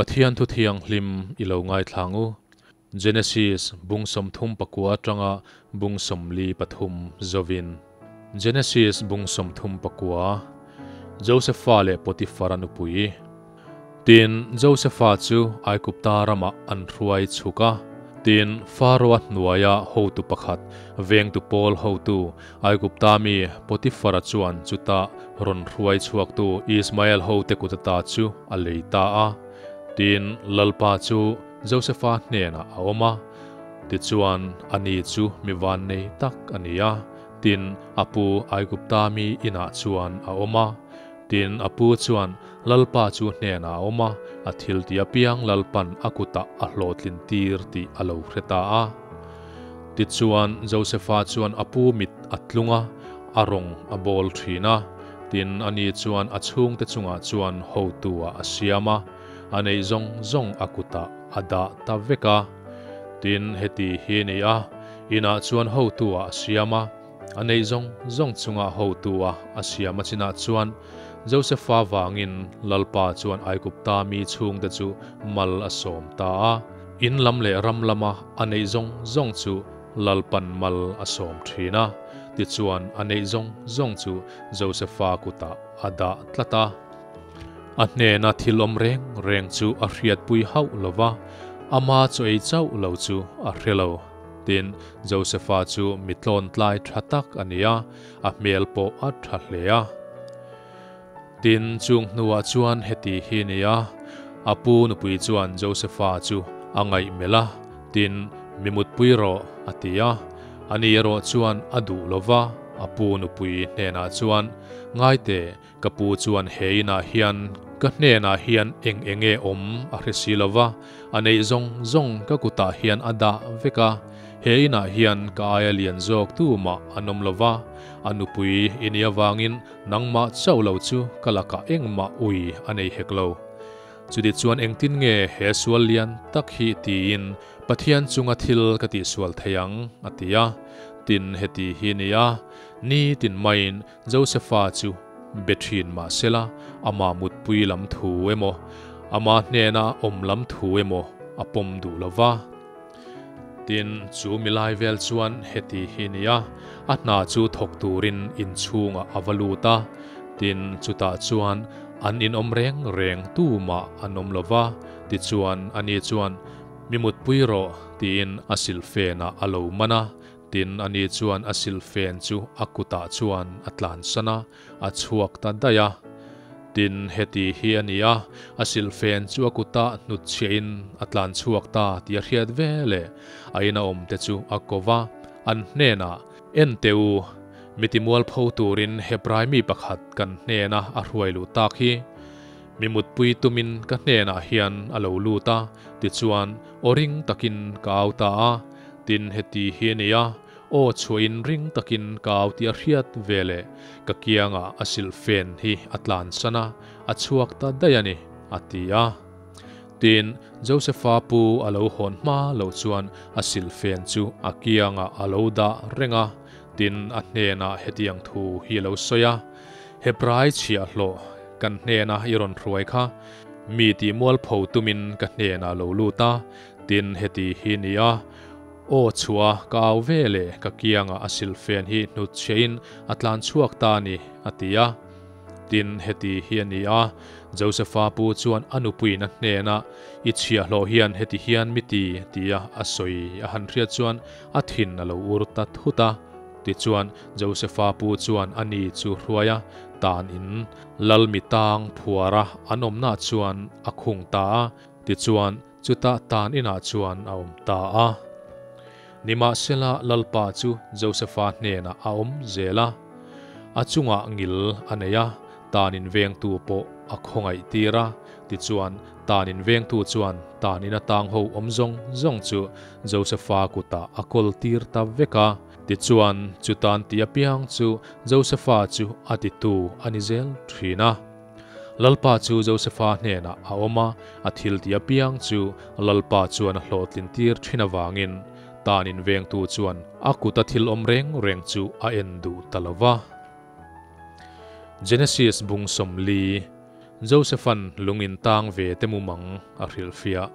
Pathian thu thianghlim i lo ngaithla ang u. Genesis bung 39 atanga bung 43 zovin. Genesis bung 39 Josepha leh Potiphara nupui. Tin, Josepha chu Aigupta ramah an hruai chhuk a. Tin, Faroa hnuaia hotu pakhat, vengtu pawl hotu, Aigupta mi Potiphara chuan chuta rawn hruai chhuaktu Ismael hote kut ata chu a lei ta a. Tin, Lalpa chu Josepha hnenah a awm a, tichuan ani chu mi vannei tak a ni a. Tin, a pu Aigupta mi inah chuan a awm a. Tin, a pu chuan Lalpa chu hnenah a awm a, a thil tih apiang Lalpan a kutah a hlawhtlin tir tih a lo hre ta a. Tichuan, Josefa chuan a pu mit a tlung a, a rawng a bawl thin a. Tin, ani chuan a chhungte chungah chuan hotu-ah a siam a, a neih zawng zawng a kutah a dah ta vek a. Tin, heti hi a ni a, inah chuan hotu-ah a siam a, A neih zawng zawng chunga hotu-a a siam a chinah chuan Josefa vangin Lalpa chuan Aigupta mi chhungte chu mal a sawm ta a. In lam leh ram lama a neih zawng zawng chu Lalpan mal a sawm thin a, tichuan a neih zawng zawng chu Josefa kutah a dah tlat a. A hnena thil awm reng reng chu a hriatpui hauh lo va, ama chaw ei chauh lo chu a hre lo. Tin, Josefa chu mi tlawntlai tha tak a ni a, a hmel pawh a tha hle a. Tin, chung hnuah chuan heti hi a ni a, a pu nupui chuan Josefa chu a ngaihmelh a, tin, Mi mutpui rawh, a ti a. Ani erawh chuan a duh lo va, a pu nupui hnenah chuan, Ngaite, Ka pu chuan he inah hian ka hnenah hian eng eng nge awm a hre si lo va, a neih zawng zawng ka kutah hian a dah vek a, he inah hian ka aia lian zawk tu mah an awm lo va, a nupui i nih avangin nangmah chauh lo chu ka lakah engmah ui a nei hek lo. Chutichuan engtin nge he sual lian tak hi tiin Pathian chunga thil ka tihsual thei ang? a ti a. Tin, heti hi ni a, nitin maiin Josefa chu be thin mah sela, ama mutpui lam thu emaw, ama hnena awm lam thu emaw a pawm duh lo va. Tin, chu milai vel chuan heti hi nia, a hna chu thawk turin inchhungah a va lut a. Tin, chutah chuan an inawm reng reng tumah an awm lo va. Tichuan, ani chuan, Mi mutpui rawh, tiin a silfenah a lo man a. Tin, ani chuan a silhfen chu a kutah chuan a tlansan a, a chhuak ta daih a. Tin, heti hi a ni a, a silhfen chu a kutah hnutchhiahin a tlan chhuak ta tih a hriat ve leh a ina awmte chu a ko va, an hnenah, En teh u, mi timualpho turin Hebrai mi pakhat kan hnena a hruai luh tak hi. Mi mutpui tumin ka hnenah hian a lo lut a, tichuan aw ring takin ka au ta a. Tin, heti hi a ni a, aw chhuahin ring takin ka au tih a hriat ve leh ka kiangah a silhfen hi a tlansan a, a chhuak ta daih a ni, a ti a. Tin, Josefa pu a lo hawn hma loh chuan a silhfen chu a kiangah a lo dah reng a, tin, a hnenah hetiang thu hi a lo sawi a, Hebrai chhiahhlawh kan hnena i rawn hruai kha, mi tih mualpho tumin ka hnenah lo lut a, Tin, heti hi ni a, Aw chhuah ka au ve le, ka kiangah a silhfen hi hnutchhiahin a tlan chhuak ta a ni, a ti a. Tin, heti hi a ni a, Josefa pu chuan a nupuiin a hnenah, I chhiahhlawh hian heti hian mi ti, tia a sawi a han hriat chuan a thin a lo ur ta thut a. Tichuan, Josefa pu chuan a ni chu hruai a, tanin lal mi tang phuara an awmnaah chuan a khung ta a. Tichuan, Chutah tan inah chuan a awm ta a. Nimahsela Lalpa chu Josefa hnenah a awm zel a. A chungah ngil a nei a, tan invengtu pawh a khawngaih tir a. Tichuan, tan invengtu chuan tan ina tang ho awm zawng zawng chu Josefa kutah a kawl tir ta vek a. Tichuan, chu tan tih apiang chu Josefa chu a titu a ni zel thin a. Lalpa chu Josefa hnenah a awm a, a thil tih apiang chu Lalpa chuan a hlawhtlin tir thin avangin tan invengtu chuan a kuta thil awm reng reng chu a en duh ta lo va. Genesis bung 40. Josephan lungin tang ve te mumang a hrilhfiah.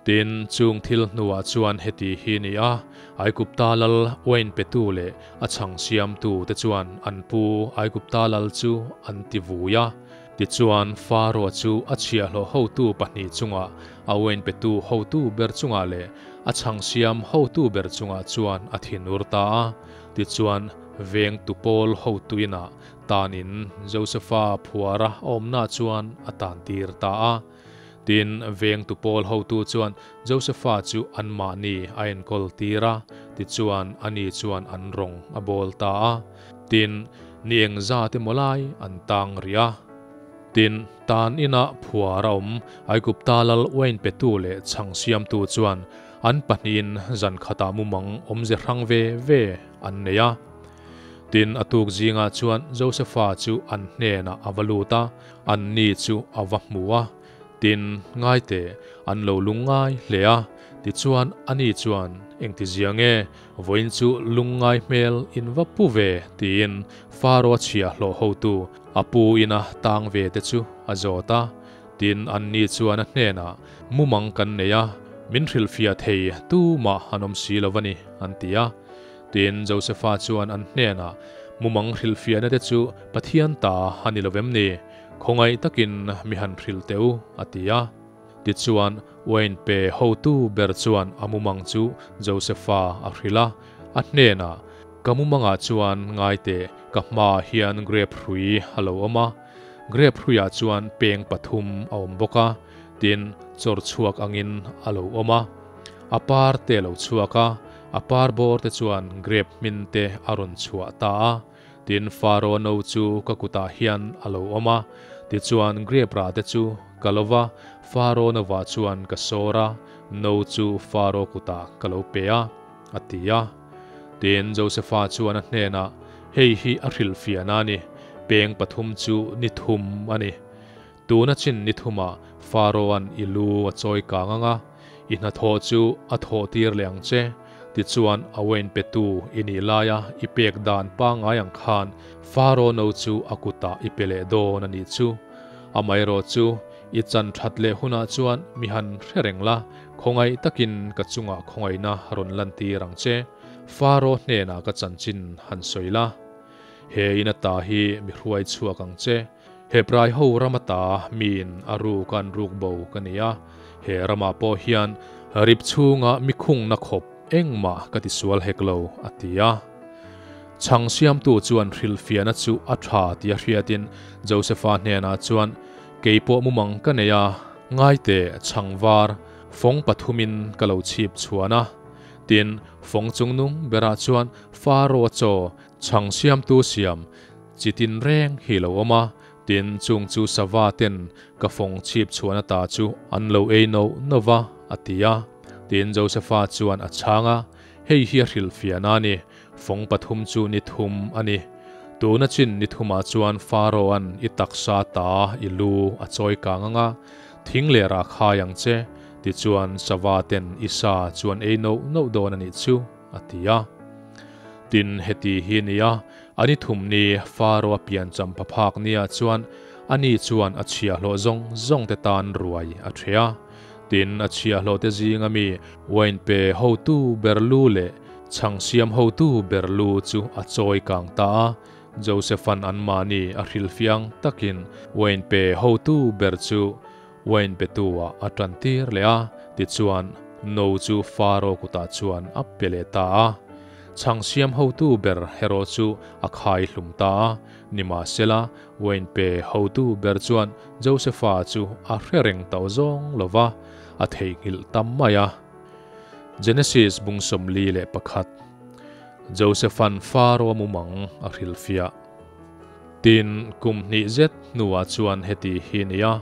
Tin, chung thil hnuah chuan heti hi ni a, Aigupta lal uain petu leh a chhang siamtu te chuan an pu Aigupta lal chu an ti vui a. Tichuan, Faro chu a chhiahhlawh hotu pahnih chungah, a uain petu hotu ber chungah leh a chhang siam hotu ber chungah chuan a thinur ta a. Tichuan, vengtu pawl hotu inah tanin Josefa phuara awmna chuan a tantir ta a. Tin, vengtu pawl hotu chuan Josefa chu anmahni a enkawl tir a, tichuan ani chuan an rawng a bawl ta a. Tin, ni engzat emaw lai an tang rih a. Tin, tan inah phuar a awm Aigupta lal uain petu leh chhang siamtu chuan an pahnihin zan khatah mumang awmze hrang ve ve an nei a. Tin, a tuk zingah chuan Josefa chu an hnenah a va lut a, Anni chu a va hmu a, tin, ngai teh, an lo lungngai hle a. Tichuan, ani chuan, Engtizia nge, vawiin chu lungngai hmel in va pu ve? tiin Faro-a chhia hlawh hotu a pu ina tang ve te chu a zawt a. Tin, anni chuan a hnenah, Mumang kan nei a, min hrilhfiah thei tumah an awm si lo va ni, an ti a. Tin, Josefa chuan an hnenah, Mumang hrilhfiahna te chu Pathian ta a ni lo vem ni? Khawngaih takin mi han hrilh teh u, a ti a. Tichuan, uain pe hotu ber chuan a mumang chu Josefa a hrilh a, a hnenah, Ka mumangah chuan ngai teh, ka hmaah hian grep hrui a lo awm a. Grep hruiah chuan peng pathum a awm bawk a, tin, chawr chhuak angin a lo awm a. A par te a lo chhuak a, a par bawr te chuan grep hmin te a rawn chhuah ta a. Tin, Faro no chu ka kutah hian a lo awm a, tichuan grep rah te chu ka lo va, Faro novah chuan ka sawr a, no chu Faro kutah ka lo pe a, a ti a. Tin, Josefa chuan a hnenah, Hei hi a hrilhfiahna a ni, peng pathum chu ni thum a ni. Tuna chin ni thumah Faro-a'n i lu a chawi kang ang a, i hnathawh chu a thawh tir leh ang che. Tichuan, a uain petu i nih laia i pek dan pangngai ang khan Faro no chu a kutah i pe leh dawn a nih chu. Amaherawh chu, i chan that leh hunah chuan mi han hre reng la, khawngaih takin ka chungah khawngaihna rawn lantir ang che. Faro hnenah ka chanchin han sawi la. He in ata hi mi hruai chhuak ang che. Hebrai ho ram ata miin a ruk an ruk bo ka ni a, he ramah pawh hian rip chhunga mi khungna khawp engmah ka tisual hek lo, a ti a. Chhang siamtu chuan hrilhfiahna chu a tha tia hriatin Josefa hnenah chuan, Kei pawh mumang ka nei a, ngaite chhang var fawng pathumin ka lo chhip chhuan a. Tin, fawng chungnung berah chuan Faro-a chaw chhang siamtu siam Chi tin reng hi lo awm a, tin chung chu sava ten ka fawng chhip chhuan ata chu an lo ei no no va, a ti a. Tin Josefa chuan a chhang a, Hei hi a hrilhfiahna a ni, fawng pathum chu ni thum a ni. Tuna chin ni thumah chuan Pharaoh-a'n i taksa ta i lu a chawi kang ang a, thing leh rah khai ang che, tichuan sava ten i sa chu an ei no no dawn a nih chu, a ti a. Tin heti hi nia, A ni thum ni Faro-a piancham phaphak nia chuan ani chuan a chhiahhlawh zawng zawng te tan ruai a ṭhe a. Tin, a chhiahhlawh te zinga mi uain pe hotu ber lu leh chhang siam hotu ber lu chu a chawi kang ta a. Joseph-a'n anmahni a hrilhfiang takin uain pe hotu ber chu uain petu-ah a ṭantir leh a, tichuan no chu Faro kutah chuan a pe leh ta a. Chhang siam hotu ber erawh chu a khai hlum ta a, nimahsela uain pe hotu ber chuan Josefa chu a hre reng tawh zawng lo va, a theihnghilh ta mai a. Genesis bung 41 Josepha'n Faro mumang a hrilhfiah. Tin, kum hnih zet hnuah chuan heti hi ni a,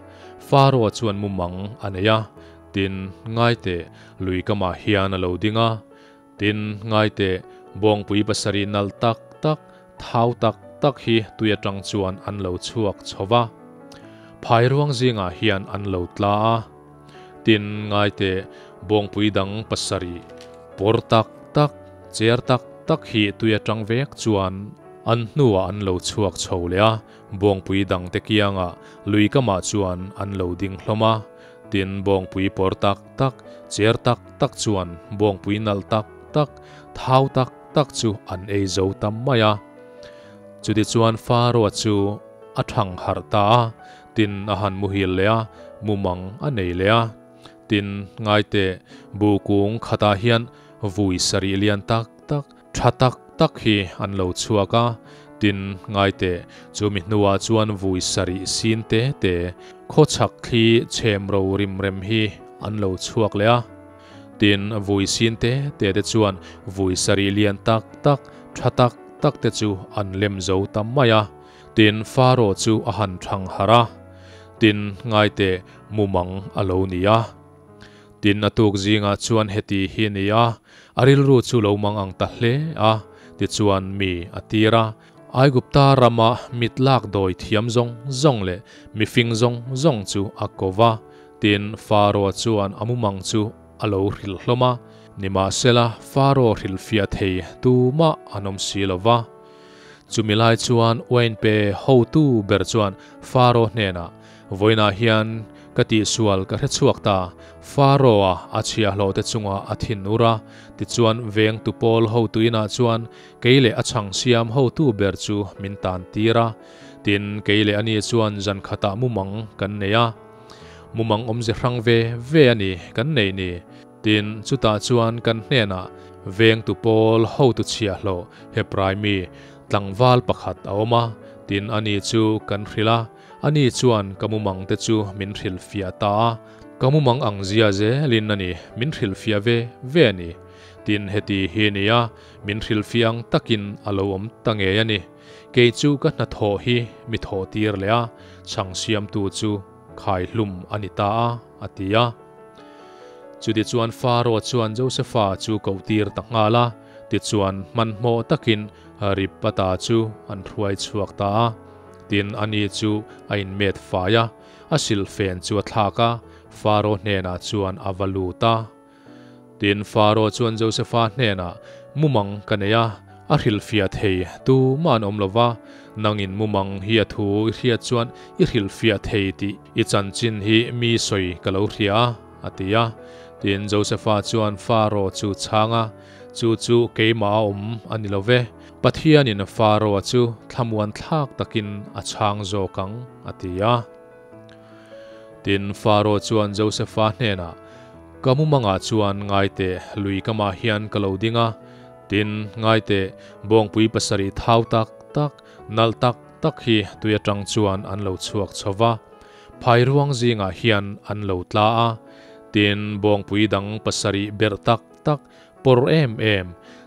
Faro chuan mumang a nei a, tin, ngaiteh, lui kamah hian a lo ding a, Tin, ngai teh, bawngpui pasarih nalh tak tak, thau tak tak hi tui atang chuan an lo chhuak chho va. Phai ruang zingah hian an lo tla a. Tin, ngai teh, bawngpui dang pasarih, pawr tak tak, cher tak tak hi tui atang vek chuan An hnuah an lo chhuak chho leh a, bawngpui dangte kiangah lui kamah chuan an lo ding hlawm a. Tin, bawngpui pawr tak tak, cher tak tak chuan bawngpui nalh tak tak, thau tak tak chu an ei zo ta mai a. Chutichuan Faroa chu a thang harh ta a, tin a han muhil leh a, mumang a nei leh a. Tin, ngaiteh, buh kung khatah hian vui sarih lian tak tak, tha tak tak hi an lo chhuak a. Tin, ngaiteh, chumi hnuah chuan vui sarih sin te te, khawchhak thli chhem ro rim rem hi an lo chhuak leh a. Tin, vui sin te te te chuan vui sarih lian tak tak, tha tak tak te chu an lem zo ta mai a. Tin, Faro chu a han thang harh a. Tin, ngaiteh, mumang a lo ni a. Tin, a tuk zingah chuan heti hi a ni a, a rilru chu lo mang ang ta hle a, tichuan mi a tir a. Aigupta rama mit lak dawi thiam zawng zawng leh mifing zawng zawng chu a ko va. Tin, Faro chuan a mumang chu a lo hrilh hlawm a, nimahsela Faro hrilhfiah thei tumah an awm si lo va. Chumi lai chuan uain pe hotu ber chuan Faro hnenah, Vawiinah hian ka tihsual ka hre chhuak ta, Faro-a a chhiahhlawhte chungah a thin ur a, tichuan vengtu pawl hotu inah chuan kei leh a chhang siam hotu ber chu min tan tir a, tin kei leh ani chuan zan khatah mumang kan nei a. Mumang awmze hrang ve ve a ni kan nei ni. Tin, chutah chuan kan hnenah vengtu pawl hotu chhiahhlawh Hebrai mi tlangval pakhat a awm a, tin ani chu kan hrilh a, ani chuan ka mumang te chu min hrilhfiah ta a, ka mumang ang zia zelin a ni min hrilhfiah ve ve a ni. Tin, heti hi nia min hrilhfiah ang takin a lo awm ta ngei a ni. Kei chu ka hnathawh hi mi thawh tir leh a, chhang siamtu chu khai hlum a ni ta a, a ti a. Chutichuan Faro chuan Josefa chu koh tir ta nghal a, tichuan hmanhmawh takin Ripata chu an hruai chhuak ta a. Tin, ani chu a inmet fai a, a silhfen chu a thlak a, Faro hnenah chuan a va lut a. Tin, Faro chuan Josefa hnenah, Mumang ka nei a, a hrilhfiah thei tumah an awm lo va, nangin mumang hi a thu i hriat chuan i hrilhfiah thei tih i chanchin hi mi sawi ka lo hria a, a ti a. Tin, Josefa chuan Faro chu chhang a, Chu chu keimah a awm a ni lo ve, Pathianin Faro-a chu thlamuan thlak takin a chhang zawk ang, a ti a. Tin, Faro chuan Josefa hnenah, Ka mumangah chuan ngaiteh lui kamah hian ka lo ding a, tin, ngaiteh bawngpui pasarih thau tak tak, nalh tak tak hi tui atang chuan an lo chhuak chho va, phairuang zingah hian an lo tla a. Tin, bawngpui dang pasarih berh tak tak, pawr em em,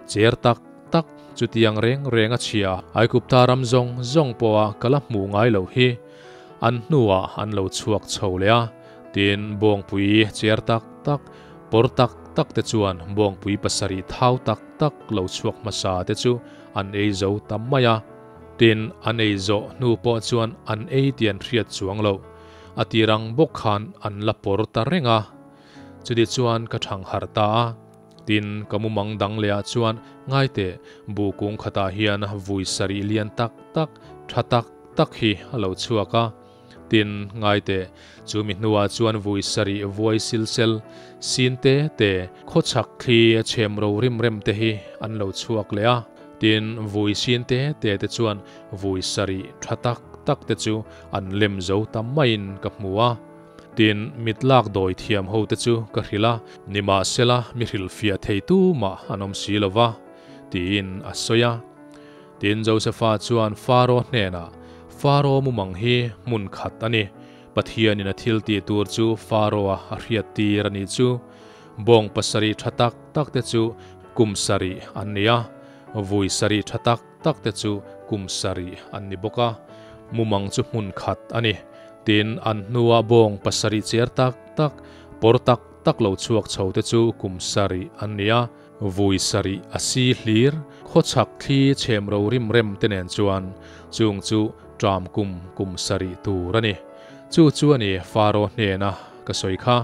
cher tak tak, chutiang reng reng a chhia Aigupta ram zawng zawng pawha ka la hmuh ngai loh hi an hnuah an lo chhuak chho leh a, tin bawngpui cher tak tak, pawr tak tak te chuan bawngpui pasarih thau tak tak lo chhuak hmasa te chu an ei zo ta mai a, tin an ei zawh hnu pawh chuan an ei tih an hriat chuang loh, a tir ang bawk khan an la pawr ta reng a. Chuti chuan ka thang harh ta a, tin ka mumang dang leh ah chuan ngaiteh buh kung khatah hian vui sarih lian tak tak, tha tak tak hi a lo chhuak a. Tin, ngaiteh chumi hnuah chuan vui sarih vuai silsel, sin te te, khawchhak thli a chhem ro rim rem te hi an lo chhuak leh a. Tin, vui sin te te te chuan vui sarih tha tak tak te chu an lem zo ta maiin ka hmu a. Tin, mit lak dawi thiam hote chu ka hrilh a, nimahsela mi hrilhfiah thei tumah an awm si lo va, tiin a sawi a. Tin, Josefa chuan Faro hnenah, Faro mumang hi hmun khat a ni, Pathianin a thil tih tur chu Faro-a a hriat tir a nih chu. Bawng pasarih tha tak tak te chu kum sarih an ni a, vui sarih tha tak tak te chu kum sarih an ni bawk a, mumang chu hmun khat a ni. Tin, an hnua bawng pasarih cher tak tak, pawr tak tak lo chhuak chho te chu kum sarih an ni a, vui sarih a si hlir, khawchhak thli chhem ro rim rem te nen chuan chung chu ṭam kum kum sarih tur a ni. Chu chu a ni Faro hnena ka sawi kha.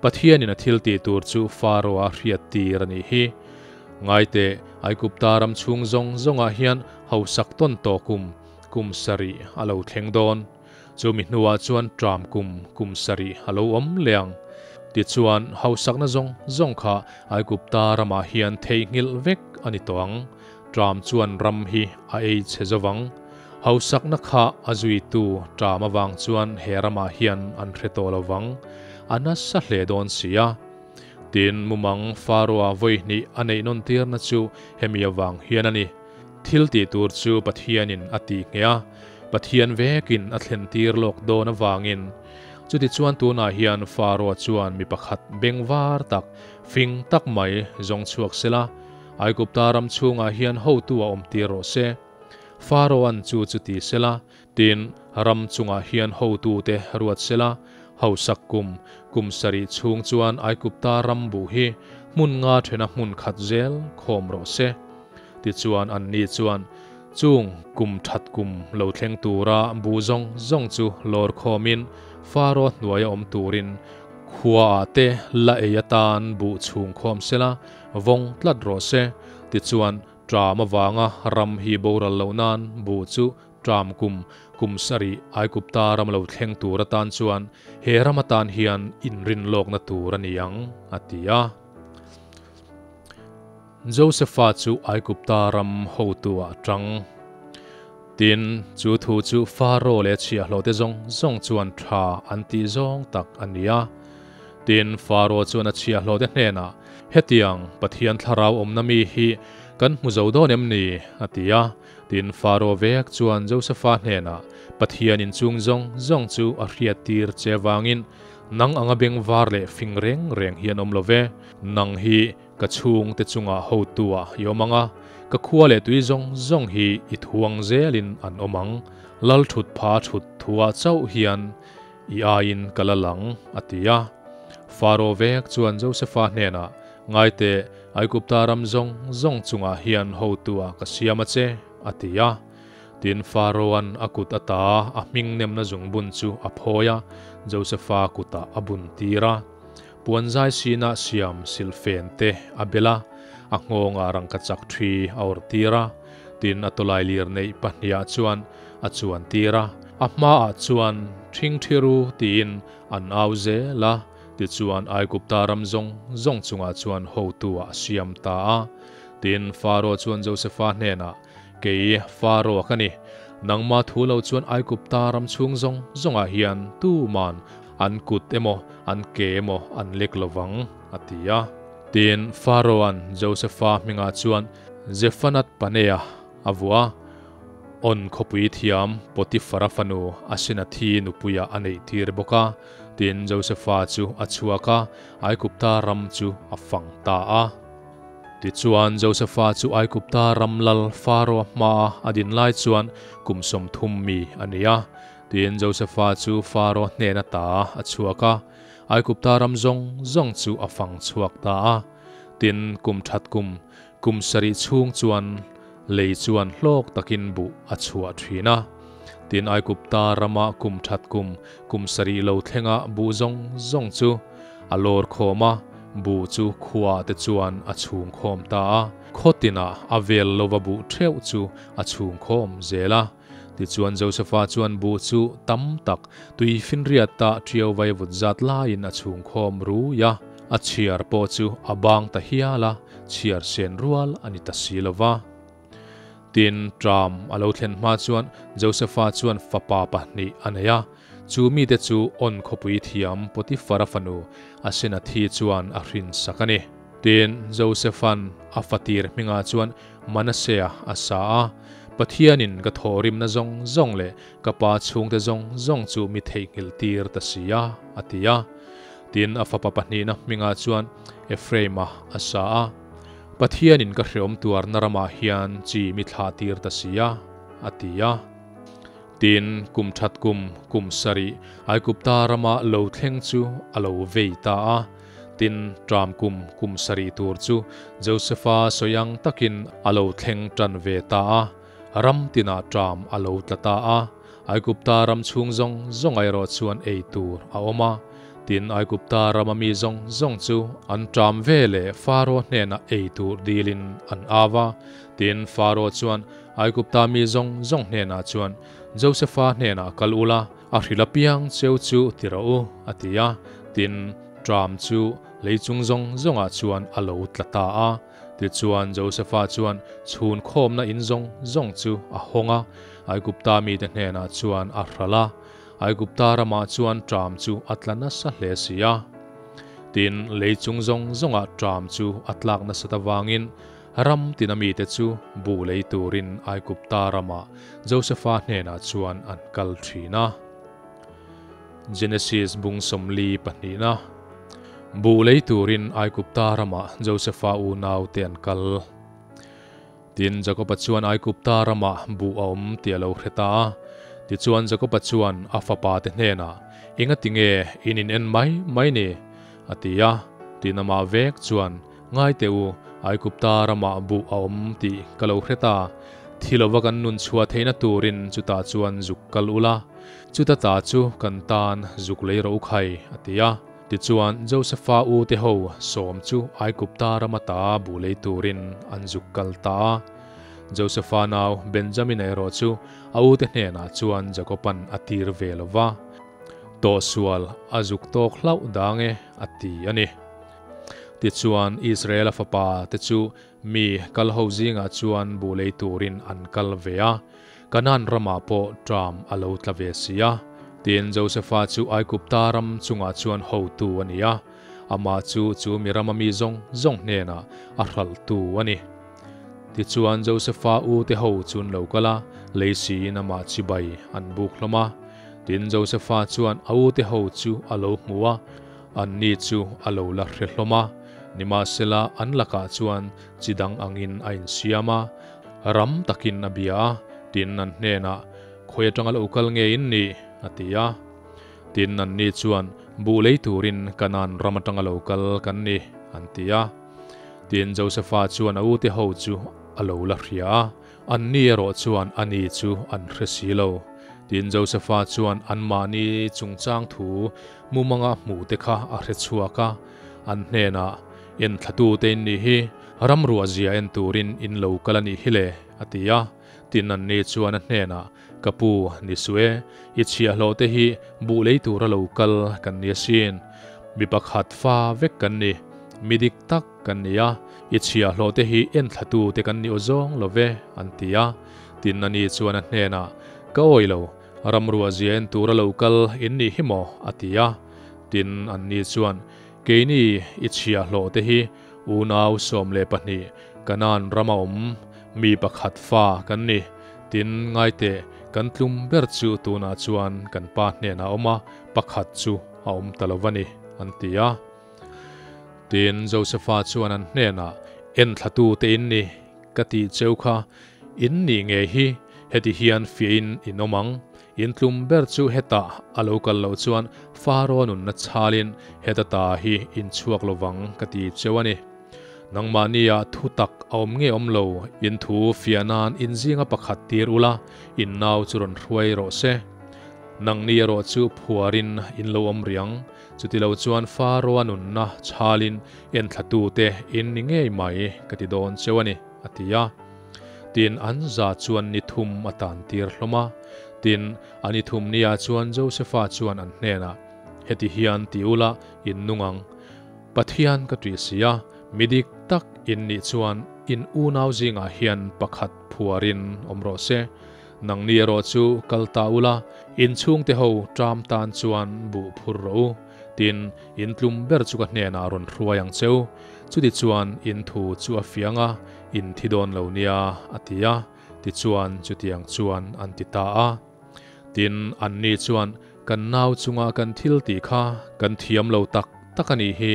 Pathianin a thil tih tur chu Faro-a hriat tir a nih hi. Ngaiteh, Aigupta ram chhung zawng zawngah hian hausak tawn tawh kum, kum sarih a lo thleng dawn. Chumi hnuah chuan ṭam kum, kum sarih a lo awm leh ang. Tichuan, hausakna zawng zawng kha Aigupta ramah hian theihnghilh vek a ni tawh ang. Ṭam chuan ram hi a ei chhe zo vang. Hausakna kha a zuitu ṭam avang chuan he ramah hian an hre tawh lo vang. A nasa hle dawn si a. Tin, mumang Faroa vawi hnih a neih nawn tirna chu hemi avang hian a ni. Thil tih tur chu Pathianin a tih ngheh a, Pathian vekin a thlen tir lawk dawn avangin. Chutichuan tunah hian Faroa chuan mi pakhat bengvar tak, fing tak mai zawng chhuak sela, Aigupta ram chhungah hian hotu a awm tir rawh se. Faroa'n chu chu ti sela, tin, ram chungah hian hotute ruat sela, hausak kum, kum sarih chhung chuan Aigupta ram buh hi hmun nga thena hmun khat zel khawm rawh se. Tichuan anni chuan chung kum that kum lo thleng tura buh zawng zawng chu lawr khawmin Faro hnuaia awm turin khuaah te la ei atan buh chhung khawm sela vawng tlat rawh se. Tichuan ṭam avanga ram hi boral loh nan buh chu ṭam kum kum sarih Aigupta ram lo thleng tur atan chuan he ram atan hian inrinlawkna tur a ni ang, a ti a. Josefa chu Aigupta ram hotuah a tang. Tin, chu thu chu Faro leh chhiahhlawhte zawng zawng chuan tha an tih zawng tak a ni a. Tin, Faro chuan a chhiahhlawhte hnenah, Hetiang Pathian thlarau awmna mi hi kan hmu zo dawn em ni? a ti a. Tin, Faro vek chuan Josefa hnenah, Pathian inchung zawng zawng chu a hriattir che vangin nang anga bengvar leh fing reng reng hi an awm lo ve. Nang hi Ka chhungte chungah hotu-ah i awm ang a, ka khua leh tui zawng zawng hi i thuang zelin an awm ang. Lal thut pha thut thuah chauh hian i aiin ka la lang, a ti a. Faro vek chuan Josefa hnenah, Ngai teh, Aigupta ram zawng zawng chungah hian hotu-ah ka siam a che, a ti a. Tin, Faro-a'n a kut ata a hming nemna zungbun chu a phawi a, Josefa kutah a bun tir a. Puanzai sinah siam silfen te a bel a, a nghawngah rangkachak thi a awrh tir a, tin a tawlai lir neih pahniah chuan a chuan tir a, a hmaah chuan ṭhingṭhi ru tiin an au zel a, tichuan Aigupta ram zawng zawng chungah chuan hotu-ah a siam ta a. Tin, Faro chuan Josefa hnenah, Kei Faro ka ni, nangmah thu lo chuan Aigupta ram chhung zawng zawngah hian tuman An kut emaw, an ke emaw an lek lo vang, a ti a. Tin, Pharaoh-a'n Josefa hmingah chuan Zephanat-Paneah a vuah a, On khawpui thiam Potiphara fanu Asenathi nupuiah a neih tir bawk a. Tin, Josefa chu a chhuak a, Aigupta ram chu a fang ta a. Tichuan, Josefa chu Aigupta ram lal Pharaoh-a hmaa a din lai chuan kum 30 mi a ni a. Tin, Josefa chu Faro hnen ata a chhuak a, Aigupta ram zawng zawng chu a fang chhuak ta a. Tin, kum that kum, kum sarih chhung chuan lei chuan hlawk takin buh a chhuah thin a. Tin, Aigupta rama kum that kum, kum sarih lo thlenga buh zawng zawng chu a lawr khawm a, buh chu khuaah te chuan a chhung khawm ta a. Khaw tinah a vel lova buh theuh chu a chhung khawm zel a. Tichuan Josefa chuan buh chu tam tak tui finriata ṭiau vaivut zat laiin a chhung khawm rui a, a chhiar pawh chu a bang ta hial a, chhiar sen rual a ni ta si lo va. Tin, ṭam a lo thlen hma chuan Josefa chuan fapa pahnih a nei a, chu mite chu On khawpui thiam Potifara fanu Asenathi chuan a hrinsak a ni. Tin, Josefa'n a fatir hmingah chuan Manasea a sa a, Pathianin ka thawhrimna zawng zawng leh ka pa chhungte zawng zawng chu mi theihnghilh tir ta si a, a ti a. Tin, a fapa pahnihna hmingah chuan Ephraima a sa a, Pathianin ka hreawm tuarna ramah hian chi mi thlah tir ta si a, a ti a. Tin, kum that kum, kum sarih, Aigupta rama lo thleng chu a lo vei ta a. Tin, ṭam kum, kum sarih tur chu Josefa sawi ang takin a lo thleng ṭan ve ta a, ram tinah ṭam a lo tla ta a. Aigupta ram chhung zawng zawng erawh chuan ei tur a awm a. Tin, Aigupta rama mi zawng zawng chu an ṭam ve leh Faro hnenah ei tur dilin an au a. Tin, Faro chuan Aigupta mi zawng zawng hnenah chuan, Josefa hnenah kal ula, a hrilh apiang cheu chu ti rawh u, a ti a. Tin, ṭam chu lei chung zawng zawngah chuan a lo tla ta a. Tichuan, Josefa chuan chhun khawmna in zawng zawng chu a hawng a, Aigupta mite hnenah chuan a hralh a. Aigupta ramah chuan ṭam chu a tla nasa hle si a. Tin, lei chung zawng zawngah ṭam chu a tlak nasat avangin ram tina mite chu buh lei turin Aigupta ramah Josefa hnenah chuan an kal ṭhin a. Genesis bung 42na Buh lei turin Aigupta ramah Josefa unaute an kal. Tin, Jakoba chuan Aigupta ramah buh a awm tih a lo hre ta a. Tichuan Jakoba chuan a fapate hnenah, Engati nge in in en mai mai ni? a ti a. Tin, amah vek chuan, Ngai teh u, Aigupta ramah buh a awm tih ka lo hre ta. Thi lova kan nun chhuah theihna turin chutah chuan zuk kal ula, chuta ta chu kan tan zuk lei rawh u khai, a ti a. Tichuan, Josefa ute ho sawm chu Aigupta rama ta bu lei turin an zuk kal ta a. Josefa nau Benjamina erawh chu a ute hnenah chuan Jakoban a tir ve lo va, Tawhsual a zuk tawk hlauh dang e, a ti a ni. Tichuan, Israela fapa te chu mi kal ho zingah chuan bu lei turin an kal ve a. Kanaan ramah pawh ṭam a lo tla ve si a. Tin, Josefa chu Aigupta ram chungah chuan hotu a ni a, amah chu chu mi rama mi zawng zawng hnenah a hralhtu a ni. Tichuan, Josefa ute ho chu an lo kal a, lei siin amah chibai an buk hlawm a. Tin, Josefa chuan a ute ho chu a lo hmu a, anni chu a lo la hre hlawm a. Nimahsela, an lakah chuan chi dang angin a insiam a, Ram takin a bia a, tin an hnenah, Khawi atanga lo kal nge in nih? a ti a. Tin anni chuan, Buh lei turin Kanaan ram atanga lo kal kan ni, an ti a. Tin Josefa chuan a ute ho chu a lo la hria a, anni erawh chuan ani chu an hre si lo. Tin Josefa chuan anmahni chungchang thu mumanga hmuhte kha a hre chhuak a, an hnenah, Enthlatu te in nih hi, ram ruah zia en turin in lo kal a nih hi le, a ti a. Tin anni chuan a hnenah, Ka pu, ni suh e, i chhiahhlawh te hi buh lei tura lo kal kan ni asin. Mi pakhat fa vek kan ni, mi dik tak kan ni a, i chhiahhlawh te hi enthlatu te kan ni aw zawng lo ve, an ti a. Tin ani chuan a hnenah, Ka awi lo, ram ruah zia en tura lo kal in nih hi maw? a ti a. Tin anni chuan, Keini i chhiahhlawh te hi unau 12 Kanaan rama awm mi pakhat fa kan ni. Tin, ngaiteh, kan tlum ber chu tunah chuan kan pa hnenah a awm a, pakhat chu a awm ta lo va ni, an ti a. Tin, Josefa chuan an hnenah, Enthlatu te in ni, ka tih cheu kha, in nih ngei hi, heti hian fiahin in awm ang. In tlum ber chu hetah a lo kal loh chuan Faro nunna chhalin heta ta hi in chhuak lo vang ka ti cheu a ni. Nangmahnia thu tak a awm nge awm lo, in thu fiah nan in zinga pakhat tir ula, in nau chu rawn hruai rawh se. Nangni erawh chu phuarin in lo awm riang, chuti lo chuan Faro-a nunna chhalin enthlatute in ni ngei mai ka ti dawn cheu a ni, a ti a. Tin, an za chuan ni thum a tan tir hlawm a. Tin, a ni thum nia chuan Josefa chuan an hnenah, Heti hian ti ula in nung ang. Pathian ka ṭih si a, mi dik tak in nih chuan in unau zingah hian pakhat phuarin awm rawh se. Nangni erawh chu kal ta ula, in chhungte ho ṭam tan chuan buh phur rawh u. Tin, in tlum ber chu ka hnenah rawn hruai ang cheu. Chutichuan in thu chu a fiang a, in thi dawn lo nia, a ti a. Tichuan chutiang chuan an ti ta a. Tin, anni chuan, Kan nau chunga kan thil tih kha kan thiam lo tak tak a nih hi.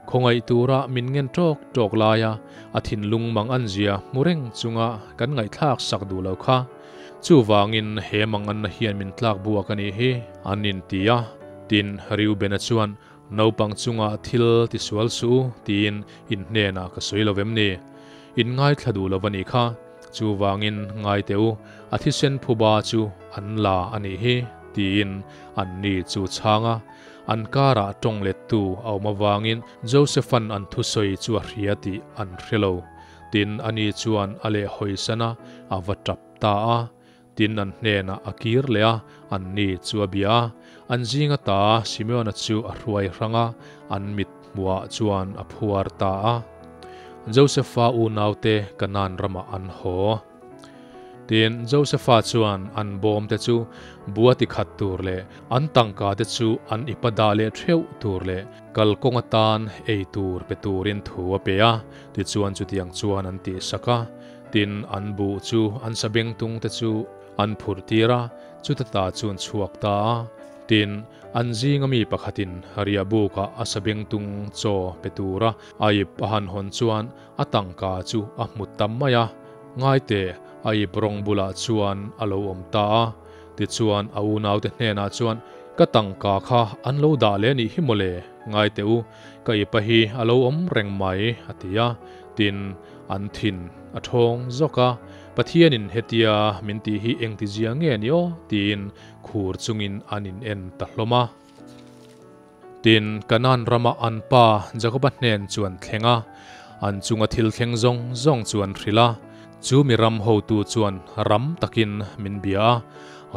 Khawngaih tura min ngen ṭawk ṭawk laia a thinlung mang an zia hmu reng chunga kan ngaihthlak sak duh lo kha. Chuvangin he manganna hian min tlak buak a nih hi, an inti a. Tin, Reubena chuan, Naupang chunga thil tisual suh u tiin in hnenah ka sawi lo vem ni? In ngaithla duh lo va nih kha. Chuvangin ngai teh u, a thisen phuba chu an la a nih hi, Tiin anni chu chhang a. An karah tawng lettu a awm avangin Joseph-a'n an thusawi chu a hria tih an hre lo. Tin, ani chuan a lehhawisan a, a va tap ta a. Tin, an hnenah a kir leh a, anni chu a bia a. An zinga ta Simeona chu a hruai hrang a, an mit hmuhah chuan a phuar ta a. Josepha unaute Kanaan ramah an haw. Tin, Josepha chuan an bawmte chu bua tikhat tur leh an tangkate chu an ipa dah leh theuh tur leh kalkawng atan ei tur pe turin thu a pe a, tichuan chutiang chuan an tihsak a. Tin, an buh chu an sabengtungte chu an phurh tir a, chuta ta chu an chhuak ta a. Tin, an zinga mi pakhatin riahbukah a sabengtung chaw pe tura a ip a han hawn chuan a tangka chu a hmu ta mai a, ngaite a ip rawng bulah chuan a lo awm ta a. Tichuan a unaute hnenah chuan, Ka tangka kha an lo dah leh anih hi mawle, ngaite u, ka ipa hi a lo awm reng mai, a ti a. Tin, an thin a thawng zawk a, Pathianin hetia min tih hi engtizia nge ni aw? tiin khur chungin an in en ta hlawm a. Tin, Kanaan rama an pa Jakoba hnen chu an thleng a, an chunga thil thleng zawng zawng chu an hrilh a. Chu mi ram hotu chuan ram takin min bia a,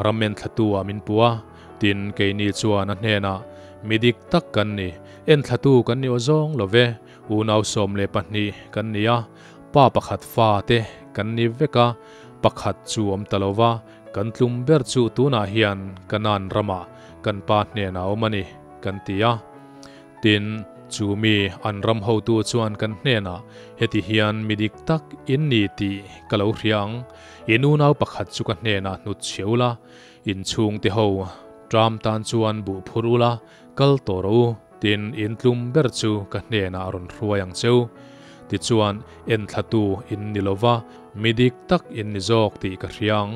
ram enthlatu ah min puh a. Tin, keini chuan a hnenah, Mi dik tak kan ni, enthlatu kan ni aw zawng lo ve, Unau 12 kan ni a, pa pakhat fa te kan ni vek a, pakhat chu awm ta lo va, kan tlum ber chu tunah hian Kanaan ramah kan pa hnenah awm a ni, kan ti a. Tin, chu mi an ram hotu chuan kan hnenah, Heti hian mi dik tak in ni tih ka lo hria ang, in unau pakhat chu ka hnenah hnut chhe ula, in chhungte ho ṭam tan chuan buh phur ula, kal tawh rawh u. Tin, in tlum ber chu ka hnenah a rawn hruai ang cheu. Tichuan, enthlatu in ni lo va, mi dik tak in ni zawk tih ka hria ang.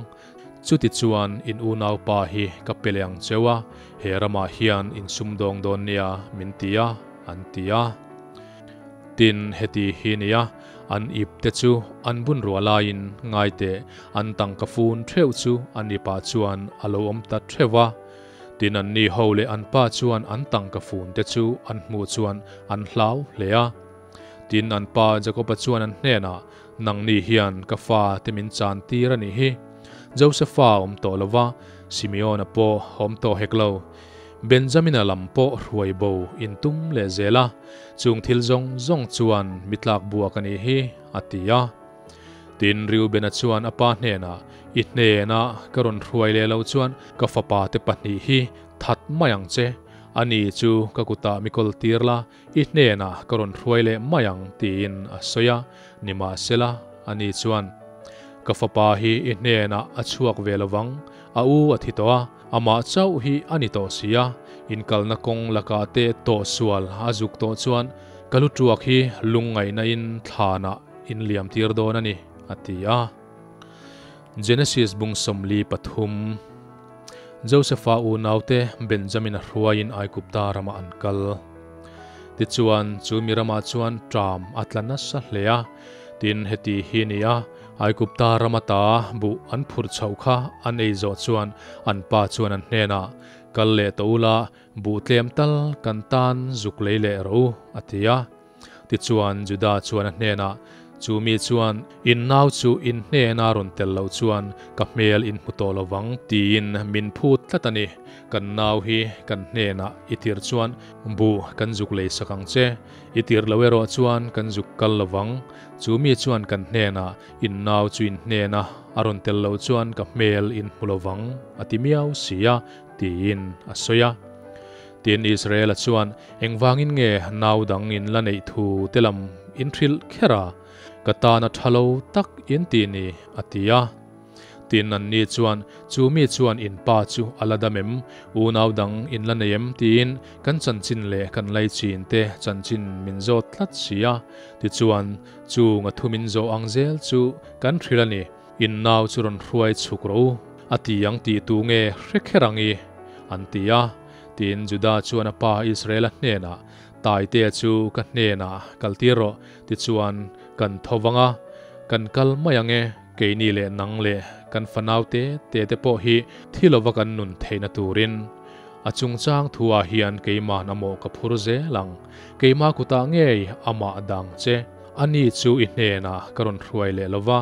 Chutichuan, in unaupa hi ka pe leh ang cheu a, he ramah hian in sumdawng dawn nia, min ti a, an ti a. Tin, heti hi nia, an ip te chu an bun ruah laiin ngai teh, an tangka fun theuh chu an ipah chuan a lo awm ta theuh va. Tin an ni ho leh an pa chuan an tangka fun te chu an hmuh chuan an hlau hle a. Tin an pa Jakoba chuan an hnenah, Nangni hian ka fa te min chan tir a nih hi. Josefa awm tawh lo va, Simeona pawh awm tawh hek lo. Benjamina lam pawh hruai bo in tum leh zel a, chung thil zawng zawng chuan mi tlak buak a nih hi, a ti a. Tin, Reubena chuan a pa hnenah, I hnena ka rawn hruai leh loh chuan ka fapa te pahnih hi that mai ang che. Ani chu ka kutah mi kawl tir la, i hnenah ka rawn hruai leh mai ang, tiin a sawi a. Nimahsela, ani chuan, Ka fapa hi i hnenah a chhuak ve lo vang, a u a thi tawh a, amah chauh hi a ni tawh si a, inkalna kawng lakah te tawhsual a zuk tawh chuan ka lu tuak hi lungngaihna in thlanah in liam tir dawn a ni, a ti a. Genesis bung 43 Josepha unaute Benjamin-a hruaiin Aigupta ramah an kal. Tichuan, chu mi ramah chuan ṭam a tla nasa hle a. Tin, heti hi ni a, Aigupta ram ata buh an phurh chhoh kha an ei zawh chuan an pa chuan an hnenah, Kal leh tawh ula, buh tlem tal kan tan zuk lei leh rawh u, a ti a. Tichuan, Juda chuan a hnenah, Chu mi chuan, In nau chu in hnena rawn tel loh chuan ka hmel in hmu tawh lo vang, tiin min phut tlat a ni. Kan nau hi kan hnenah i tirh chuan buh kan zuk lei sak ang che. I tirh lo erawh chuan kan zuk kal lo vang. Chu mi chuan kan hnenah, In nau chu in hnena a rawn tel loh chuan ka hmel in hmu lo vang, a ti miau si a, tiin a sawi a. Tin, Israela chuan, Engvangin nge nau dang in la neih thu te lam in hrilh kher a? Ka tana tha lo tak in ti ni, a ti a. Tin, anni chuan, Chu mi chuan in pa chu a la dam em? Unau dang in la nei em? tiin kan chanchin leh kan laichin te chanchin min zawt tlat si a. Tichuan, chung a thu min zawh ang zel chu kan hrilh a ni. In nau chu rawn hruai chhuk rawh u, a ti ang tih tu nge hre kher ang i? an ti a. Tin, Juda chuan a pa Israela hnenah, Taitea chu ka hnenah kal tir rawh, tichuan kan tho vang a, kan kal mai ang e. Keini leh nang leh kan fanau te te te pawh hi thi lova kan nun theihna turin. A chungchang thu-ah hian keima'n a mawh ka phur zel ang. Keima kutah ngei amah dang che. Ani chu i hnenah ka rawn hruai leh lo va,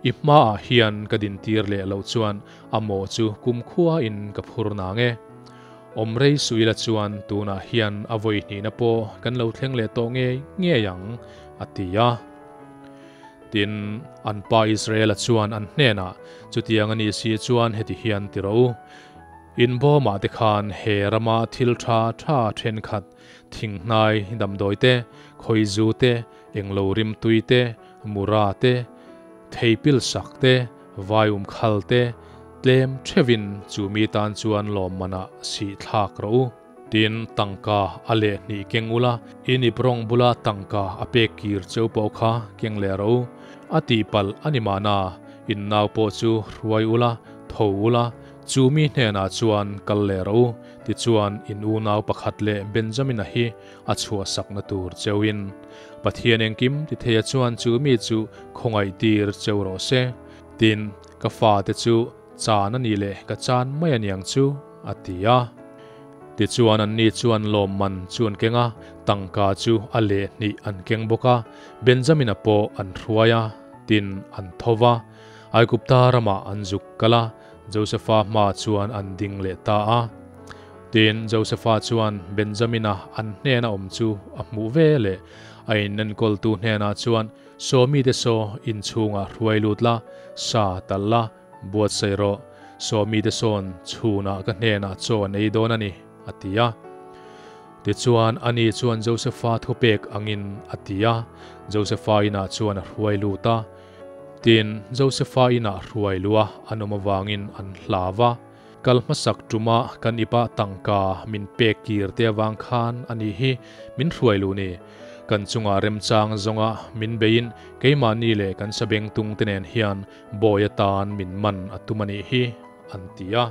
i hmaah hian ka dintir leh loh chuan a mawh chu kumkhuain ka phur nang e. Awm rei suh ila chuan tunah hian a vawi hnihna pawh kan lo thleng leh tawh ngei ngei ang, a ti a. Tin, an pa Israela chuan an hnenah, Chutiang a nih si chuan heti hian ti rawh u. In bawmah te khan he rama thil tha tha thenkhat, thinghnai damdawi te, khawizu te, englo rimtui te, mura te, theipil sak te, vaium khal te, tlem theuhin chu mi tan chuan lawmmanah sih thlak rawh u. Tin, tangka a leh hnih keng ula, in ip rawng bula tangka a pek kir cheu pawh kha keng leh rawh u. A tihpalh a ni mahna, in nau pawh chu hruai ula, tho ula, chu mi hnenah chuan kal leh rawh u. Tichuan, in unau pakhat leh Benjamina hi a chhuahsakna tur cheuin Pathian engkim ti theia chuan chu mi chu khawngaih tir cheu rawh se. Tin, ka fate chu chan a nih leh ka chan mai a niang chu, a ti a. Tichuan anni chuan lawmman chu an keng a, tangka chu a leh hnih an keng bawk a, Benjamina pawh an hruai a, tin an tho va. Aigupta ramah an zuk kal a, Josefa hmaah chuan an ding leh ta a. Tin, Josefa chuan Benjamina an hnena awm chu a hmuh ve leh a inenkawltu hnenah chuan, Saw mite saw inchhungah hruai lut la, sa talh la, buatsaih rawh. Saw mite sawn chhunah ka hnenah chaw an ei dawn a ni, a ti a. Tichuan, ani chuan Josefa thupek angin a ti a, Josefa inah chuan a hruai lut a. Tin, Josefa inah hruai luh a an awm avangin an hlau va. Kal hmasak tuma kan ipa tangka min pek kir te avang khan a nih hi min hruai luh ni. Kan chungah remchang zawnga min beiin keimahni leh kan sabengtung te nen hian bawi atan min man a tum a nih hi, an ti a.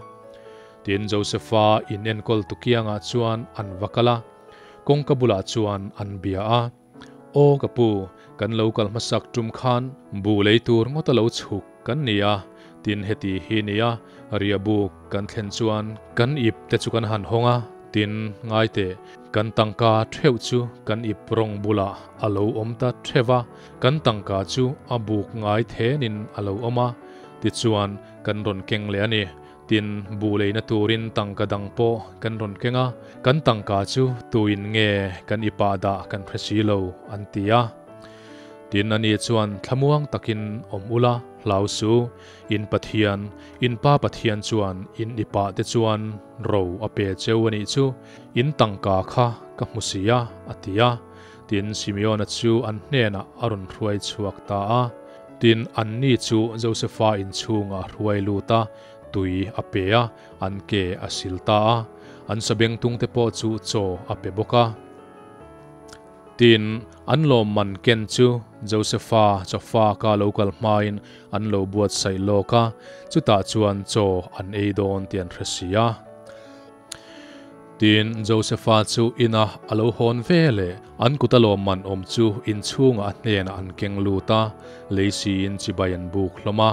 Tin, Josefa in enkawl tu kiangah chuan an va kal a, kawngka bulah chuan an bia a. Aw ka pu, kan lo kal hmasak tum khan buh lei tur ngawt a lo chhuk kan ni a, tin heti hi nia riahbuk kan thlen chuan kan ip te chu kan han hawng a, tin ngaiteh kan tangka theuh chu kan ip rawng bulah a lo awm ta theuh a, kan tangka chu a buk ngai thenin a lo awm a, tichuan kan rawn keng leh a ni. Tin, buh leina turin tangka dang pawh kan rawn keng a, kan tangka chu tuin nge kan i pah dah kan hre si lo, an ti a. Tin, ani chuan thlamuang takin awm ula, hlau su, in Pathian, in Pa Pathian chuan in i pah te chuan ro a pe cheu a nih chu, in tangka kha ka hmu si a, a ti a. Tin, Simeona chu an hnenah a rawn hruai chhuak ta a. Tin, anni chu Josefa inchhungah a hruai lut a, tui a pe a, an ke a sil ta a. An sabengtungte pawh chu chaw a pe bawk a. Tin, an lawmman ken chu Josefa chawfaka lo kal hmain an lo buatsaih lawk a, chutah chuan chaw an ei dawn tih an hre si a. Tin, Josefa chu inah a lo hawn ve leh an kut a lawmman awm chu inchhungah a hnenah an keng lut a, lei siin chibai an buk hlawm a.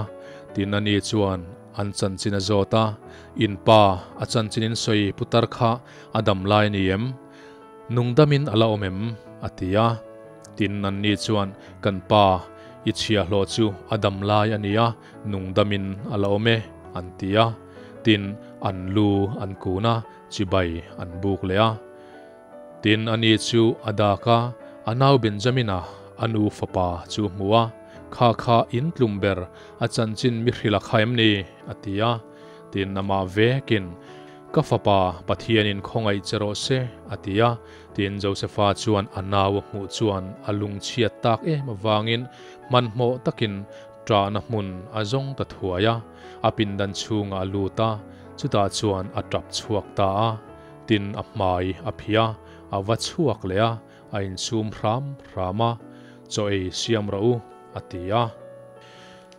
Tin, ani chuan an chanchin a zawt a, In pa, a chanchin in sawi putar kha a dam lai a ni em? Nungdamin a la awm em? a ti a. Tin, anni chuan, Kan pa, i chhiahhlawh chu a dam lai a ni a, nungdamin a la awm e, an ti a. Tin, an lu an kun a, chibai an buk leh a. Tin, ani chu a dak a, a nau Benjamina, a nu fapa chu hmu a, Kha kha in tlum ber, a chanchin mi hrilh a kha em ni? a ti a. Tin, amah vekin, Ka fapa, Pathianin khawngaih che rawh se, a ti a. Tin, Josefa chuan a nau a hmuh chuan a lungchhiat tak em avangin hmanhmawh takin Ṭahna hmun a zawng ta thuai a, a pindan chhungah a lut a, chutah chuan a ṭap chhuak ta a. Tin, a hmai a phih a, a va chhuak leh a, a insum hram hram a, Chaw ei siam rawh u, a ti a.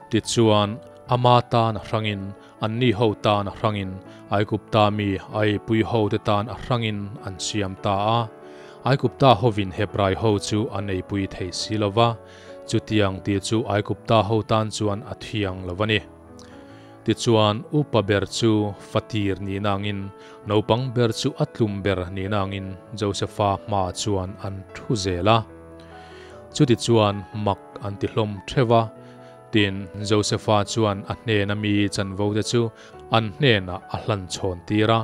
Tichuan, ama tan a hrangin, anni ho tan a hrangin, Aigupta mi a eipui hote tan a hrangin an siam ta a. Aigupta hovin Hebrai ho chu an eipui thei si lo va. Chutiang tih chu Aigupta ho tan chuan a thiang lo a ni. Tichuan, upa ber chu fatir ni nangin, naupang ber chu a tlum ber ni nangin Josefa hmaah chuan an thu zel a. Chutichuan mak an ti hlawm theuh a. Tin, Josefa chuan a hnena mi chanvo te chu an hnenah a hlan chhawn tir a,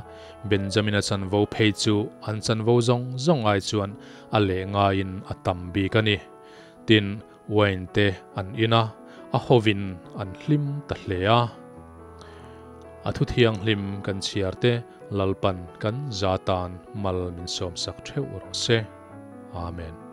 Benjamina chanvo phei chu an chanvo zawng zawng ai chuan a leh ngaiin a tam bik a ni. Tin, wine te an in a, a hovin an hlim ta hle a. A thu thianghlim kan chhiar te Lalpan kan za tan mal min sawmsak theuh rawh se. Amen.